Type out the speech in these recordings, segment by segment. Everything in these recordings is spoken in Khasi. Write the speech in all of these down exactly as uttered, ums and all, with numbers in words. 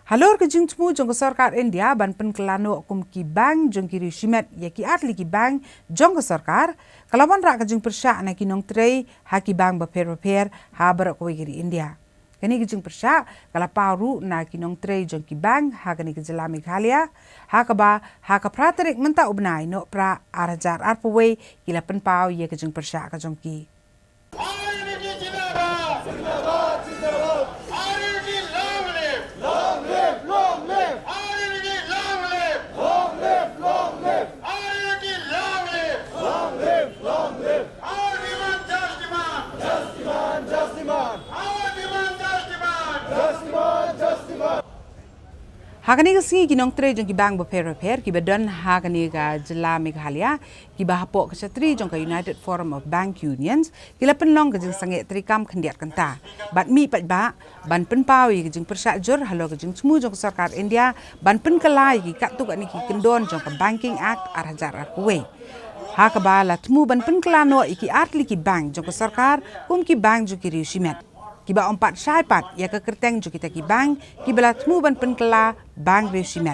Halor ka jingthmu jong ka sorkar India ban pynkylla noh kum ki bank jong ki riew shimet ïa ki artylli ki bank jong ka sorkar, ka la wanrah ka jingpyrshah na ki nongtrei ha ki bank bapher bapher ha baroh kawei ka ri India. Kane ka jingpyrshah ka la paw ruh na ki nongtrei jong ki bank ha kane ka jylla Meghalaya, ha kaba ha ka phra tarik mynta u bnai Nohprah ar hajar arphew wei ki la pynpaw ïa ka jingpyrshah ka jong ki. Ha kane ka sngi ki nongtrei jong ki bank bapher bapher kiba don ha kane ka jylla Meghalaya, kiba hapoh ka shatri jong ka United Forum of Bank Unions, ki la pynlong ka jingsangeh treikam khyndiat kynta bad mih paidbah ban pynpaw ïa ka jingpyrshah jur halor ka jingthmu jong ka sorkar India ban pynkylla ïa ki katto katne ki kyndon jong ka Banking Act ar hajar arphew wei, ha kaba la thmu ban pynkylla noh ïa ki artylli ki bank jong ka sorkar kum ki bank jong ki riew shimet, kiba ym pat shai pat ïa ka kyrteng jong kita ki bank kiba la thmu ban pynkylla bank riew shimet.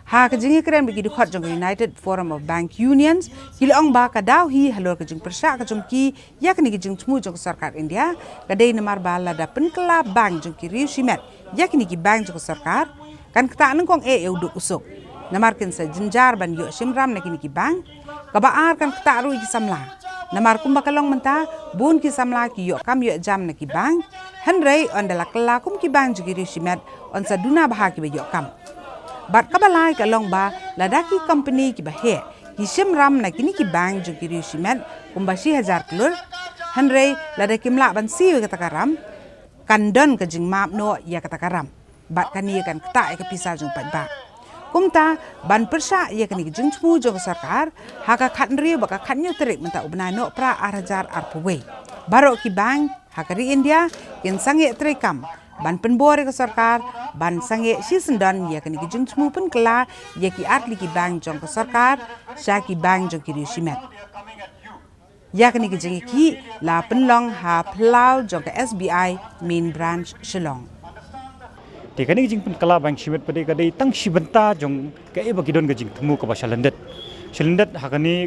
Ha ka jingïakren bad ki dkhot jong ka United Forum of Bank Unions, ki la ong ba ka daw hi halor ka jingpyrshah ka jong ki ïa kane ka jingthmu jong ka sorkar India ka dei namar ba lada pynkylla bank jong ki riew shimet ïa kine ki bank jong ka sorkar, kan ktah nyngkong eh ïa u duk u suk, namar kin sa jynjar ban ïoh shimram na kine ki bank. Kaba ar, kan ktah ruh ïa ki samla, namar kumba ka long mynta, bun ki samla ki ïoh kam ïoh jam na ki bank, hynrei ynda la kylla kum ki bank jong ki riew shimet, yn sa duna bha kiba ïoh kam. Bad kaba lai ka long ba lada ki company kiba heh ki shimram na kine ki bank jong ki riew shimet kumba shi hajar klur, hynrei lada kim lah ban siew ïa kata ka ram, kan don ka jingmap noh ïa kata ka ram bad kane kan ktah ïa ka pisa jong paidbah. Kumta, ban pyrshah ïa kane ka jingthmu jong ka sorkar, ha ka khathynriew bad ka khathynñiew tarik mynta u bnai Nohprah ar hajar arphew wei, baroh ki bank ha ka ri India kin sangeh treikam ban pynbor ïa ka sorkar ban sangeh shisyndon ïa kane ka jingthmu pynkylla ïa ki artylli ki bank jong ka sorkar sha ki bank jong ki riew shimet. Ïa kane ka jingïakhih la pynlong ha phyllaw jong ka S B I Main Branch, Shillong. Te kane ka jingpynkylla bank shimet pat ka dei tang shi bynta jong kaei ba ki don ka jingthmu kaba sha lyndet. Sha lyndet ha kane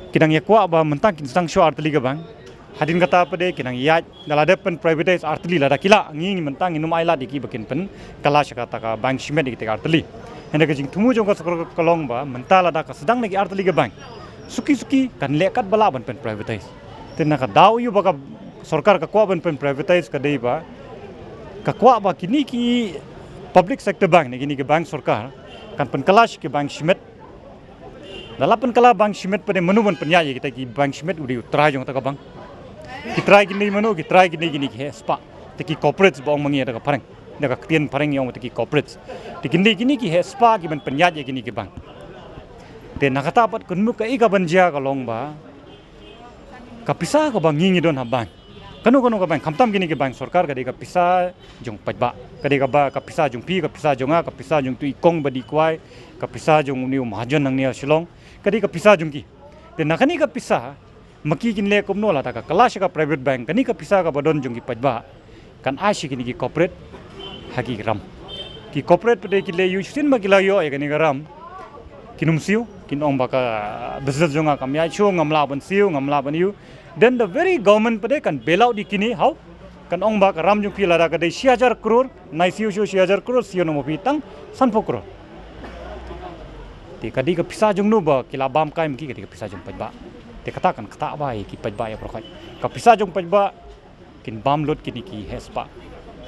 ki dang ïa kwah ba mynta kin sdang shuwa artylli ka bank. Hadien kata pat ki dang ïaid, da la dep pyn privatize artylli, lada ki lah, ngi, ngi mynta ngin ym ailad ïa ki ba kin pynkylla sha kata ka bank shimet ïa kita ki artylli. Hynda ka jingthmu jong ka sorkar ka long ba mynta lada ka sdang na ki artylli ka bank, suki suki kan leh katba lah ban pyn privatize. Te na ka daw ïa ba ka sorkar ka kwah ban pyn privatize ka dei ba ka kwah ba kine ki public sector bank ne kine ki bank sorkar kan pynkylla sha ki bank shimet. Da la pynkylla bank shimet pat, mano ban pynïaid ïa kita ki bank shimet? U dei u trai jong kata ka bank. Ki trai kin dei mano? Ki trai kin dei kine ki heh spah, te ki corporates ba ong ma ngi da ka phareng, da ka ktien phareng ïa ong te ki corporates. Te kin dei kine ki heh spah ki ban pynïaid ïa kine ki bank. Te na kata pat kynmaw kaei ka ban jia ka long ba ka pisa kaba ngi ngi don ha bank, kano kano ka bank, khamtam kine ki bank sorkar, ka dei ka pisa jong paidbah, ka dei kaba ka pisa jong phi, ka pisa jong nga, ka pisa jong tu i kong ba dih kwai, ka pisa jong une u mahajon nangne ha Shillong, ka dei ka pisa jong ki. Te na kane ka pisa ma ki kin leh kumno? Lada ka kylla sha ka private bank, kane ka pisa kaba don jong ki paidbah kan ai sha kine ki corporate ha ki ram. Ki corporate pat ki leh ïa u shisien ba ki la ïoh ïa kane ka ram, kin ym siew, kin ong ba ka business jong nga kam ïaid shuh, ngam lah ban siew, ngam lah ban ïoh. Then the very government pat kan bail out ïa kine, how? Kan ong ba ka ram jong phi lada ka dei shi hajar klur, nai siew shuh shi hajar klur, siew noh ma phi tang sanphew klur. Te ka dei ka pisa jong no ba ki la bam kai ma ki? Ka dei ka pisa jong paidbah. Te kata kan ktah bha ïa ki paidbah ïa baroh khoit. Ka pisa jong paidbah kin bam lut kine ki heh spah.